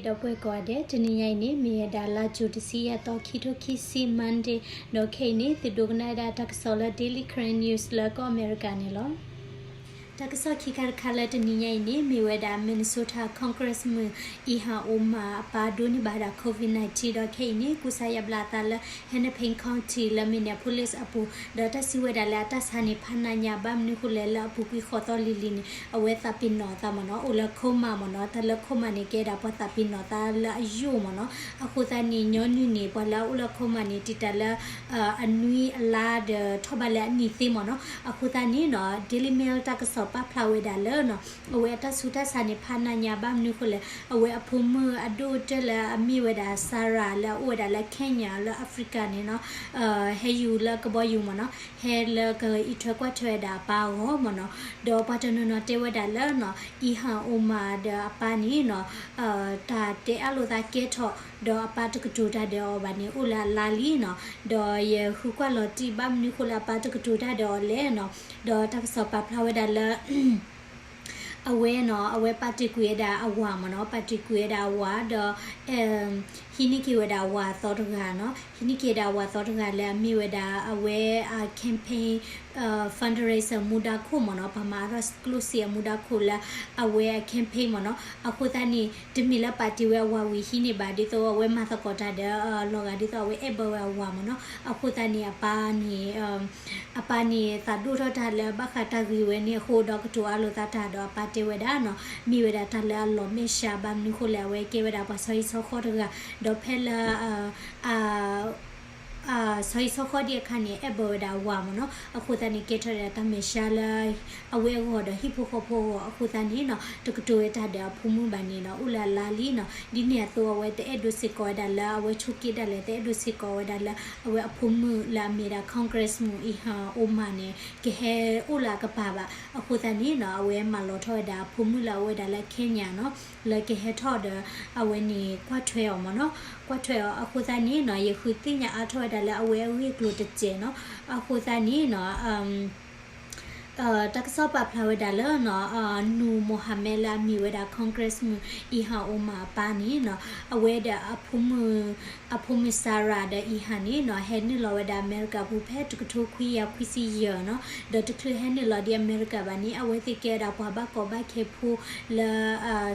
ဒီပုၢ်ဝဲၢ်ကိးဂၤဒဲး, တနံၤညါအံၤန့ၣ် မ့ၢ်ဝဲဒၣ်လါယူၤတဆံယဲၢ်သီ ခံထိခံဆံ Monday, ဒီးခဲအံၤန့ၣ် သုဒိကနၣ်ဝဲဒၣ်တၢ်ကစီၣ်လၢ Daily Karen News လၢကီၢ်အမဲရကၤန့ၣ်လီၤ. တၢ်ကစီၣ်ခံခါတခါလၢတနံၤညါအံၤန့ၣ် မ့ၢ်ဝဲဒၣ် Minnesota Congress မုၣ် Ilhan Omar အပၢ်ဒိးန့ၢ်ဘၣ်ဝဲဒၣ် COVID nineteen ဒီးခဲအံၤန့ၣ် ကူစါယါဘျါအသးလၢ Hennepin County လၢ Minneapolis အပူၤ, ဒီးတၢ်စံးဝဲဒၣ်လၢအတၢ်ဆါန့ၣ် ဖးနးညါ ဘၣ်မနုၤဃိလဲၣ်လၢအပူၤကွံာ်ဃိးသီလံၤလံၤန့ၣ် အဝဲသးပ့ၤနီၣ်အသးမ့ၢ်နီၤ, အိၣ်လၢ coma မ့ၢ်နီၤ, တၢ်လၢ coma န့ၣ် ကဲဒၣ်ပှၤသးပ့ၤနီၣ်သးလၢအယိာ်မ့ၢ်နီၤ, အဃိသတးန့ၣ် ညီနုၢ်န့ၣ် ပှၤလၢအအိၣ်လၢ coma န့ၣ် တံာ်တာ်လၢ အနွံအလါဒီးထီၣ်ဘးလၢအနံၤသ့မ့ၢ်နီၤ, အဃိသတးန့ၣ်နီၤ Daily Mail တၢ်ကစီၣ်ပာ်ဖျါဝဲဒၣ်လၢနီၤ အဝဲအတၢ်ဆူးတၢ်ဆါန့ၣ် ဖးနးညါ ဘၣ်မနုၤဃိလဲၣ်, အဝဲအဖိမုၣ်အဒိၣ်တၢၢ်လၢအမ့ၢ်ဝဲဒၣ် Sarah လၢအအိၣ်ဝဲဒၣ်လၢ Kenya လၢ Africa န့ၣ်နီၤ, ဟဲယူၤလၢကဘီယူၤမ့ၢ်နီၤ, ဟဲလၢကအံးထွဲကွၢ်ထွဲဝဲဒၣ်အပၢ်အဂီၢ်မ့ၢ်နီၤ, ဒီးပှၤတနီၤနီၤတဲဝဲဒၣ်လၢနီၤ Ilhan Omar ဒီးအပၢ်န့ၣ်နီၤ တၢ်တဲအါလိာ်သးကဲထီၣ် ဒီးအပၢ်တကတိၤတၢ်ဒီးအီၤဘၣ်န့ၣ် အိၣ်လၢအလါလံနီၤ, ဒီးယဃုကွၢ်လီၤတံၢ် ဘၣ်မနုၤဃိလၢအပၢ်တကတိၤတၢ်ဒီးအီၤလဲၣ်နီၤ, ဒီးတၢ်ကစီၣ်ပာ်ဖျါဝဲဒၣ်လၢ အဝဲနီၤ အဝဲပာ်တ့ၢ်ကွံာ်ဝဲဒၣ်အဝၤမ့ၢ်နီၤ, ပာ်တ့ၢ်ကွံာ်ဝဲဒၣ်အဝၤဒီး ဟံးန့ၢ်က့ၤဝဲဒၣ်အဝၤအသီတဂၤနီၤ, ဟံးန့ၢ်က့ၤဝဲဒၣ်အဝၤအသီတဂၤလၢအမ့ၢ်ဝဲဒၣ်အဝဲအ campaign fundraiser မူဒါခိၣ်မ့ၢ်နီၤ, ပှၤမၤအါထီၣ်ကျိၣ်စ့အမူဒါခိၣ်လၢအဝဲအ campaign မ့ၢ်နီၤ, အဃိသတးန့ၣ် တမ့ၢ်လၢပာ်တ့ၢ်ဝဲအဝၤဝံၤဟံးန့ၢ်ဘၣ် ဒ်သိးအဝဲမၤသကိးတၢ်ဒီးလီၤဂာ်ဒ်သိးအဝဲအဲၣ်ဘၢဝဲအဝၤမ့ၢ်နီၤ, အဃိသတးန့ၣ် အပၢ်န့ၣ် အပၢ်န့ၣ် သးဒိၣ်ထီၣ်တၢ်လၢဘၣ်ဃးတၢ်ဂ့ၢ်ဝဲန့ၣ်အဃိ ဒီးကတိၤအါလိာ်သးတၢ်ဒီးအပၢ်တဲဝဲဒၣ်နီၤ, မ့ၢ်ဝဲဒၣ်တၢ်လၢအလီၤမဲာ်ဆှး ဘၣ်မနုၤဃိလဲၣ် အဝဲကဲဝဲဒၣ်ပှၤဆီဟံၣ်ဆီဃီတဂၤ, ဒီးဖဲလၢ ဆီဟံၣ်ဆီဃီဒံးအခါန့ၣ် အဲၣ်ဘၢဝဲဒၣ်အဝၤမ့ၢ်နီၤ, အဃိသတးန့ၣ် ကဲထီၣ်ဝဲဒၣ်တၢ်မဲာ်ဆှးလၢ အဝဲအဂီၢ်ဒီးဟံၣ်ဖိဃီဖိအဂီၢ်, အဃိသတးန့ၣ်နီၤ တကတိၤဝဲတၢ်ဒီးအဖိမုၣ်ဘၣ်န့ၣ်နီၤ အိၣ်လၢအလါလံနီၤ, ဒ်န့ၣ်အသိးအဝဲတအဲၣ်ဒိးစ့ၢ်ကီးဝဲဒၣ်လၢအဝဲဆိးက့ဒၣ်လဲာ် တအဲၣ်ဒိးစ့ၢ်ကီးဝဲဒၣ်လၢ အဝဲအဖိမုၣ်လၢအမ့ၢ်ဒၣ် Congress မုၣ် Ilhan Omar န့ၣ် ကဟဲအိၣ်လၢအကပၤဘၣ်, အဃိသတးန့ၣ်နီၤ အဝဲမၤလီၤထီၣ်ဝဲဒၣ်အဖိမုၣ်လၢအအိၣ်ဝဲဒၣ်လၢ Kenya နီၤ လၢကဟဲထီၣ်ဒီး အဝဲန့ၣ်ကွၢ်ထွဲအီၤမ့ၢ်နီၤ, ကွၢ်ထွဲအီၤ အဃိသတးန့ၣ်နီၤ ယဃုသ့ၣ်ညါအါထီၣ်ဝဲဒၣ်လၢအဝဲအဂ့ၢ်အကျိၤတစဲးနီၤ, အဃိသတးန့ၣ်နီၤ တၢ်ကစီၣ်ပာ်ဖျါဝဲဒၣ်လၢနီၤ Nur Mohammed လၢအမ့ၢ်ဝဲဒၣ် Congress မုၣ် Ilhan Omar အပၢ်န့ၣ်နီၤ အဝဲဒီးအဖိမုၣ် အဖိမုၣ် Sarah ဒီး Ilhan န့ၣ်နီၤ ဟဲနုာ်လီၤဝဲဒၣ်အမဲရကၤပူၤဖဲတကထိခွံကယၤခွံဆံယဲၢ်နီၤ, ဒီးတချုးဟဲနုာ်လီၤဒ်အမဲရကၤဘၣ်န့ၣ် အဝဲသ့ၣ်ကဲဝဲဒၣ်ပှၤဘၣ်ကီဘၣ်ခဲဖိလၢ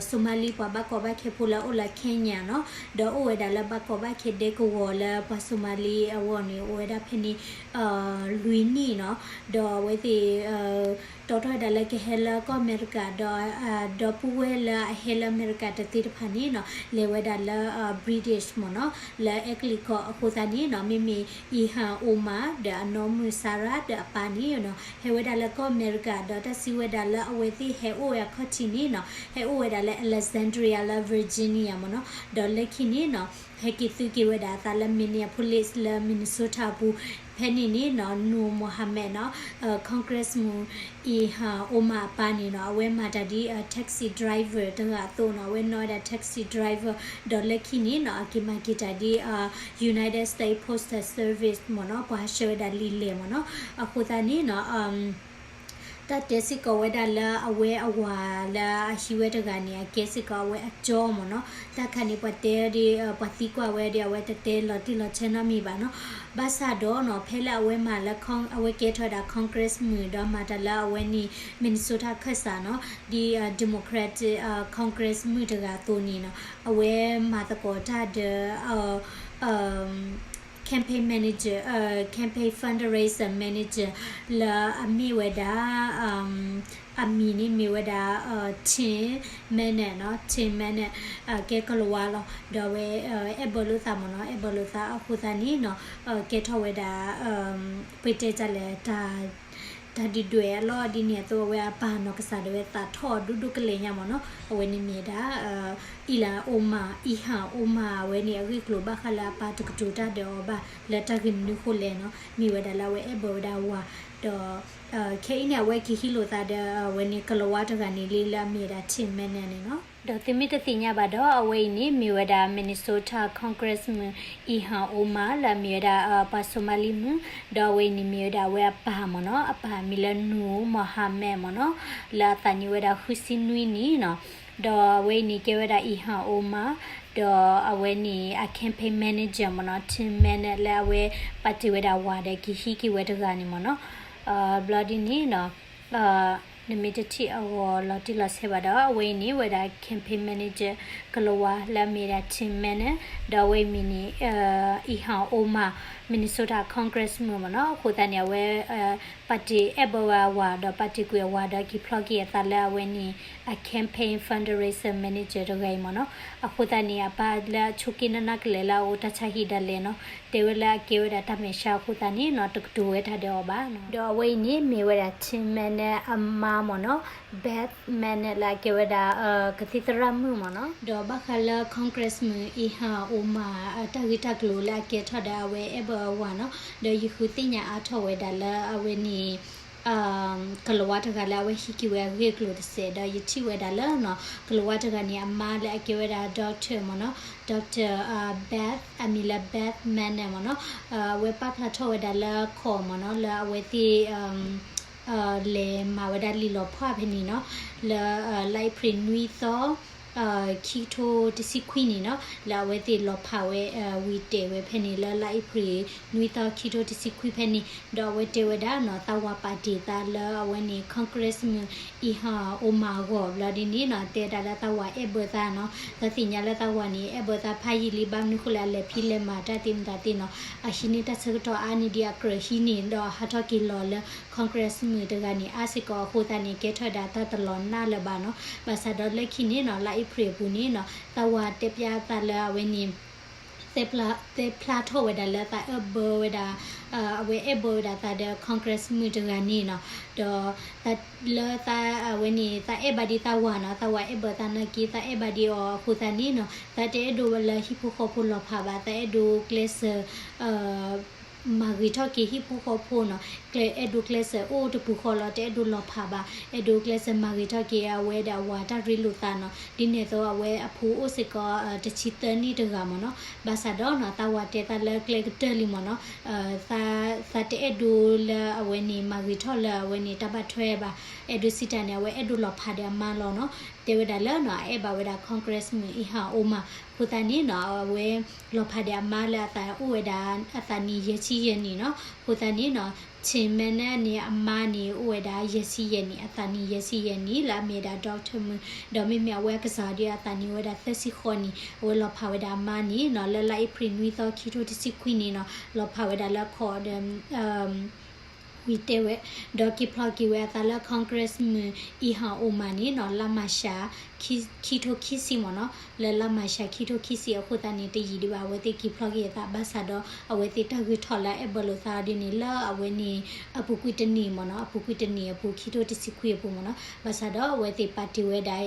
Somali ပှၤဘၣ်ကီဘၣ်ခဲဖိလၢအအိၣ်လၢ Kenya နီၤ, ဒီးအိၣ်ဝဲဒၣ်လၢဘၣ်ကီဘၣ်ခဲဒဲကဝီၤလၢပှၤ Somali အဂီၢ်န့ၣ် အိၣ်ဝဲဒၣ်ဖဲန့ၣ် လွံၢ်နံၣ်နီၤ, ဒီးအဝဲသ့ၣ် တီထီၣ်ဝဲဒၣ်လၢကဟဲလၢကီၢ်အမဲရကၤ ဒီး ဒီပုၢ်ဝဲၢ်လၢအဟဲလၢအမဲရကၤတသ့တဖၣ်န့ၣ်နီၤ လဲၤဝဲဒၣ်လၢ British မ့ၢ်နီၤ လၢအဲကလံးကီၢ် အဃိသတးန့ၣ်နီၤ မ့မ့ၢ် Ilhan Omar ဒီးအနီၢ်မုၣ် Sarah ဒီးအပၢ်န့ၣ်နီၤ ဟဲဝဲဒၣ်လၢကီၢ်အမဲရကၤ ဒီးတၢ်စံးဝဲဒၣ်လၢအဝဲသ့ၣ်ဟဲအိၣ်ဝဲအခီၣ်ထံးန့ၣ်နီၤ ဟဲအိၣ်ဝဲဒၣ်လၢ Alexandria လၢ Virginia မ့ၢ်နီၤ, ဒီးလၢခံန့ၣ်နီၤ ဟဲက့ၤသုးက့ၤဝဲဒၣ်အသးလၢ Minneapolis လၢ Minnesota အပူၤ, ဖဲန့ၣ်န့ၣ်နီၤ Nur Mohammed နီၤ Congress မုၣ် Ilhan Omar အပၢ်န့ၣ်နီၤ အဝဲမၤတၢ်ဒ် taxi driver တဂၤအသိးနီၤ အဝဲနီၣ်ဝဲဒၣ် taxi driver ဒီးလၢခံန့ၣ်နီၤ အက့ၤမၤက့ၤတၢ်ဒ် United States Postal Service မ့ၢ်နီၤ ပှၤဟးဆှၢဝဲဒၣ်လံာ်လဲၢ်မ့ၢ်နီၤ, အဃိသတးန့ၣ်နီၤ တၢ်တဲစ့ၢ်ကီးဝဲဒၣ်လၢအဝဲအဝၤလၢအဟံးဝဲတဂၤန့ၣ် အကဲစ့ၢ်ကီးအဝဲအကၠီမ့ၢ်နီၤ, တၢ်ခါန့ၣ် ပှၤတဲဒ် ပှၤသံကွၢ်ဝဲဒီး အဝဲတတဲလီၤတံၢ်လီၤဆဲးနီတမံၤဘၣ်နီၤ, ဘၣ်ဆၣ်ဒီးနီၤ ဖဲလၢအဝဲမၤလၢ အဝဲကဲထီၣ်ဝဲဒၣ် Congress မုၣ်ဒီးမၤတၢ်လၢအဝဲန့ၣ် Minnesota ခၢၣ်စးနီၤ ဒ် Democratic Congress မုၣ်တဂၤအသိးန့ၣ်နီၤ အဝဲမၤသကိးတၢ်ဒီး campaign manager, campaign fundraiser manager လၢအမ့ၢ်ဝဲဒၣ် အမံၤန့ၣ်မ့ၢ်ဝဲဒၣ် Tim Mann နီၤ, Tim Mann ကဲကလၤဝါလီၤ, ဒီးအဝဲ အဲၣ်ဘၢလိာ်သးမ့ၢ်နီၤ, အဲၣ်ဘၢလိာ်သးအဃိသတးန့ၣ်နီၤ ကဲထီၣ်ဝဲဒၣ် ပတဲတၢ်လဲၣ် တၢ်ဒုၣ်ဒွဲၣ်အလီၢ်ဒ်န့ၣ်အသိး အဝဲအပၢ်နီၢ်ကစၢ်ဒၣ်ဝဲသးထီၣ်ဒိၣ်ဒိၣ်ကလဲာ်ညါမ့ၢ်နီၤ, အဝဲန့ၣ်မ့ၢ်ဒၣ် Ilhan Omar, Ilhan Omar အဝဲန့ၣ် အဂ့ၢ်ကျိၤဘၣ်ဃးလၢအပၢ်တကတိၤတၢ်ဒီးအီၤဘၣ် လၢတၢ်ဂ့ၢ်မနုၤဃိလဲၣ်နီၤ, မ့ၢ်ဝဲဒၣ်လၢအဝဲအဲၣ်ဘၢဝဲဒၣ်ဝၤ ဒီး ခဲအံၤန့ၣ် အဝဲက့ၤဟံးလိာ်သးဒီး အဝဲန့ၣ် ကလၤဝါတဂၤန့ၣ်လံ လၢအမ့ၢ်ဝဲဒၣ် Tim Mann န့ၣ်နီၤ. ဒီးသုမ့ၢ်တသ့ၣ်ညါဘၣ်ဒီး အဝဲအံၤန့ၣ် မ့ၢ်ဝဲဒၣ် Minnesota Congressman Ilhan Omar လၢအမ့ၢ်ဝဲဒၣ် ပှၤSomaliမုၣ်, ဒီးအဝဲအံၤန့ၣ်မ့ၢ်ဝဲဒၣ်အဝဲအပၢ်မ့ၢ်နီၤ, အပၢ်မံၤလၢ Nur Mohammed မ့ၢ်နီၤ, လၢအသးနံၣ်ဝဲဒၣ်ဃုဆံနွံနံၣ်နီၤ. ဒီးအဝဲအံၤန့ၣ်ကဲဝဲဒၣ် Ilhan Omar, ဒီးအဝဲန့ၣ် အ campaign manager မ့ၢ်နီၤ, Tim Mann လၢအဝဲပာ်တ့ၢ်ဝဲဒၣ်ဝၤဒီး က့ၤဟံးက့ၤဝဲတဂၤန့ၣ်မ့ၢ်နီၤ. ဘျီဒ်န့ၣ်နီၤ နမ့ၢ်တထံၣ်အဂီၢ်လီၤတံၢ်လီၤဆဲးဘၣ်ဒီး အဝဲအံၤန့ၣ် ဝဲဒၣ် campaign manager ကလၤဝါလၢအမ့ၢ်ဒၣ် Tim Mann, ဒီးအဝဲအံၤမ့ၢ်န့ၣ် Ilhan Omar, Minnesota Congressman မ့ၢ်နီၤ. အဃိသတးန့ၣ် အဝဲ ပာ်တ့ၢ်အဲၣ်ဘၢဝဲအဝၤ ဒီးပာ်တ့ၢ်ကွံာ်အဝၤဒီးက့ၤဖျီက့ၤအသးလၢအဝဲန့ၣ် အ campaign fundraiser manager တဂၤအံၤမ့ၢ်နီၤ. အဃိသတးန့ၣ် အပၢ်လၢအဆိးက့ၤနးနးကလဲာ်လၢအအိၣ်တၢ်ဆါဟံၣ်ဒၣ်လဲာ်နီၤ, တဲဝဲလၢအကဲဝဲဒၣ်တၢ်မဲာ်ဆှးအဃိသတးန့ၣ်နီၤ တကတိၤဝဲတၢ်ဒီးအီၤဘၣ်နီၤ. ဒီးအဝဲအံၤန့ၣ် မ့ၢ်ဝဲဒၣ် Tim Mann အမါမ့ၢ်နီၤ, Beth Mann လၢအကဲဝဲဒၣ် ကသံၣ်သရၣ်မုၣ်မ့ၢ်နီၤ. ဒီးဘၣ်ဃးလၢ Congressman Ilhan Omar အတၢ်ဂ့ၢ်တၢ်ကျိၤလၢအကဲထီၣ်ဒီးအဝဲအဲၣ်ဘၢအဝၤနီၤ, ဒီးယဃုသ့ၣ်ညါအါထီၣ်ဝဲဒၣ်လၢအဝဲန့ၣ် ကလၤဝါတဂၤလၢအဝဲဟံးက့ၤဝဲအဂ့ၢ်အကျိၤတစဲး ဒီးယထံၣ်ဝဲဒၣ်လၢနီၤ ကလၤဝါတဂၤန့ၣ် အမါလၢအကဲဝဲဒၣ် doctor မ့ၢ်နီၤ, doctor Beth, အမံၤလၢ Beth Mann မ့ၢ်နီၤ, အဝဲပာ်ဖျါထီၣ်ဝဲဒၣ်လၢ court မ့ၢ်နီၤ, လၢအဝဲသ့ၣ် လဲၤမၤဝဲဒၣ်လံာ်လီၤဖးဖဲန့ၣ်နီၤ, လၢ လါအ့ဖြ့ၣ်နွံသီ ခံကထိတဆံခွံနံၣ်နီၤ, လၢအဝဲသ့ၣ်လီၤဖးဝဲ ဝံၤတဲာ်ဝဲဖဲန့ၣ် လၢလါအ့ဖြ့ၣ်နွံသီ ခံကထိတဆံခွံဖဲန့ၣ်, ဒီးအဝဲတဲဝဲဒၣ်နီၤ သးဝၤပာ်တ့ၢ်သးလၢအဝဲန့ၣ် Congressman Ilhan Omar အဂီၢ် ဘျီဒ်န့ၣ်နီၤ တဲဒၣ်လၢသးဝၤအဲၣ်ဘၢသးနီၤ, သးသ့ၣ်ညါလၢသးဝၤန့ၣ် အဲၣ်ဘၢသးဖးယံာ်လံ ဘၣ်မနုၤဃိလၢအလဲၤဖံးလဲၤမၤတၢ်သ့မတၤသ့နီၤ, အဟံးန့ၢ်တၢ်ဆၢကတီၢ်အါန့ၢ်ဒံးအကြၢးဟံးန့ၢ် ဒီးဟးထီၣ်က့ၤလီၤလၢ Congressman တဂၤန့ၣ် အါစ့ၢ်ကီးအဃိသတးန့ၣ် ကဲထီၣ်ဝဲဒၣ်တၢ်တလီၤနးလၢၤဘၣ်နီၤ, ဘၣ်ဆၣ်ဒီးလၢခံန့ၣ်နီၤ လါအ့ဖြ့ၣ်အပူၤန့ၣ်နီၤ သးဝၤတဲပျးသးလၢအဝဲန့ၣ် တဲဖျါထီၣ်ဝဲဒၣ်လၢသးအဲၣ်ဘၢဝဲဒၣ် အဝဲအဲၣ်ဘၢဝဲဒၣ်သးဒီး Congressman တဂၤန့ၣ်နီၤ, ဒီး လၢသးအဝဲန့ၣ် သးအဲၣ်ဘၣ်ဒံးသးဝၤနီၤ, သးဝၤအဲၣ်ဘၢသးနာ်က့ သးအဲၣ်ဘၣ်ဒံးအီၤအဃိသတးန့ၣ်နီၤ, သးတအဲၣ်ဒိးလၢဟံၣ်ဖိဃီဖိလီၤဖးဘၣ်, သးအဲၣ်ဒိးကျဲးစၢး မၤဂ့ၤထီၣ်က့ၤဟံၣ်ဖိဃီဖိနီၤ, ကျဲအဲၣ်ဒိးကျဲးစၢးအိၣ်တပူၤဃီလီၤ, တအဲၣ်ဒိးလီၤဖးဘၣ်, အဲၣ်ဒိးကျဲးစၢးမၤဂ့ၤထီၣ်က့ၤအဝဲဒၣ်အဝၤတၢ်ရ့လိာ်သးနီၤ, ဒ်န့ၣ်အသိးအဝဲအဖိအိၣ်စ့ၢ်ကီး တဆံသၢနံၣ်တဂၤမ့ၢ်နီၤ, ဘၣ်ဆၣ်ဒီးနီၤ သးဝၤတဲသးလၢကျဲကတၢၢ်လံမ့ၢ်နီၤ, သးတအဲၣ်ဒိးလၢအဝဲန့ၣ် မၤဂ့ၤထီၣ်လၢအဝဲန့ၣ် တၢ်ဘၣ်ထွဲဘၣ်, အဲၣ်ဒိးစံးတၢ်န့ၣ် အဝဲအဲၣ်ဒိးလီၤဖးဒီးအမါလီၤနီၤ, တဲဝဲဒၣ်လၢနီၤ အအဲၣ်ဘၣ်ဝဲဒၣ် Congressman Ilhan Omar အဃိသတးန့ၣ်နီၤ အဝဲလီၤဖးဒီးအမါလၢအသးအိၣ်ဝဲဒၣ် အသးနံၣ်ယဲၢ်ဆံယဲၢ်နံၣ်နီၤ, အဃိသတးန့ၣ်နီၤ Tim Mann န့ၣ် အမါန့ၣ် အိၣ်ဝဲဒၣ်ယဲၢ်ဆံယဲၢ်နံၣ်, အသးနံၣ်ယဲၢ်ဆံယဲၢ်နံၣ် လၢအမ့ၢ်ဝဲဒၣ် doctor မုၣ်, ဒီးမ့မ့ၢ်အဝဲအကစၢ်ဒုးအသးနံၣ်အိၣ်ဝဲဒၣ်သၢဆံဃိးနံၣ်, အဝဲလီၤဖးဝဲဒၣ်အမါန့ၣ်နီၤ လၢလါအ့ဖြ့ၣ်နွံသီ ခံထိတဆံခွံနံၣ်နီၤ, လီၤဖးဝဲဒၣ်လၢ court ဒီး ဝံၤတဲဝဲ, ဒီးက့ၤဖျိးက့ၤဝဲအသးလၢ Congressman Ilhan Omar န့ၣ်နီၤ လါမၢ်ၡး ခံထိခံဆံမ့ၢ်နီၤ, လၢလါမၢ်ၡး ခံထိခံဆံအဃိသတးန့ၣ် တယံာ်ဒံးဘၣ် အဝဲသ့ၣ်က့ၤဖျိးက့ၤအသး ဘၣ်ဆၣ်ဒီး အဝဲသ့ၣ်တၢ်ဂုၤထီၣ်လၢအအဲၣ်ဘၢလိာ်သးဒ်န့ၣ် လၢအဝဲန့ၣ် အပူၤကွံာ်တနံၣ်မ့ၢ်နီၤ, အပူၤကွံာ်တနံၣ်အပူၤ ခံထိတဆံခွံအပူၤမ့ၢ်နီၤ, ဘၣ်ဆၣ်ဒီးအဝဲသ့ၣ်ပာ်တ့ၢ်ဝဲဒၣ်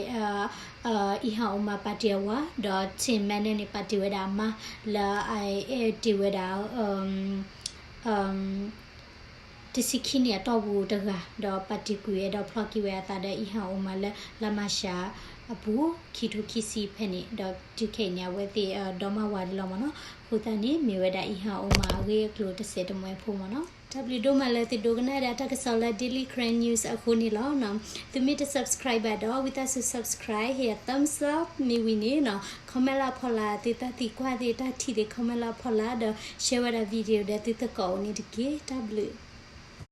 Ilhan Omar ပာ်တ့ၢ်အဝၤ, ဒီး Tim Mann န့ၣ် ပာ်တ့ၢ်ဝဲဒၣ်အမါ, လၢအအဲၣ်တ့ၢ်ဝဲဒၣ် တဆံခံနံၣ်အတီၢ်ပူၤတဂၤ, ဒီးပာ်တ့ၢ်ကွံာ်ဝဲဒီးဖျိးက့ၤဝဲအသးဒီး Ilhan Omar လၢ လါမၢ်ၡးအပူၤ ခံထိခံဆံဖဲန့ၣ်, ဒီးတုၤခဲအံၤန့ၣ် အဝဲသ့ၣ်ဒီမါဝၤဒံးလီၤမ့ၢ်နီၤ, အဃိသတးန့ၣ် မ့ၢ်ဝဲဒၣ် Ilhan Omar အဂ့ၢ်အကျိၤတစဲးတမှဲၤဖိမ့ၢ်နီၤ. တၢ်ဘျုးဒိၣ်မးလၢသုဒိကနၣ်ဒၣ်တၢ်ကစီၣ်လၢ Daily Karen News အဃိန့ၣ်လီၤ. သုမ့ၢ်တ subscribe ဘၣ်ဒီး ဝံသးစူၤ subscribe ဟ့ၣ် thumbs up မ့ၢ်ဝံၤန့ၣ်နီၤ comment လၢအဖီလာ် သုတၢ်သံကွၢ်သ့ၣ် တၢ်ထံၣ်သ့ၣ် comment လၢအဖီလာ် ဒီး share ဝဲဒၣ် video ဒီးသုသကိးအိၣ်န့ၣ်တက့ၢ်. တၢ်ဘျုး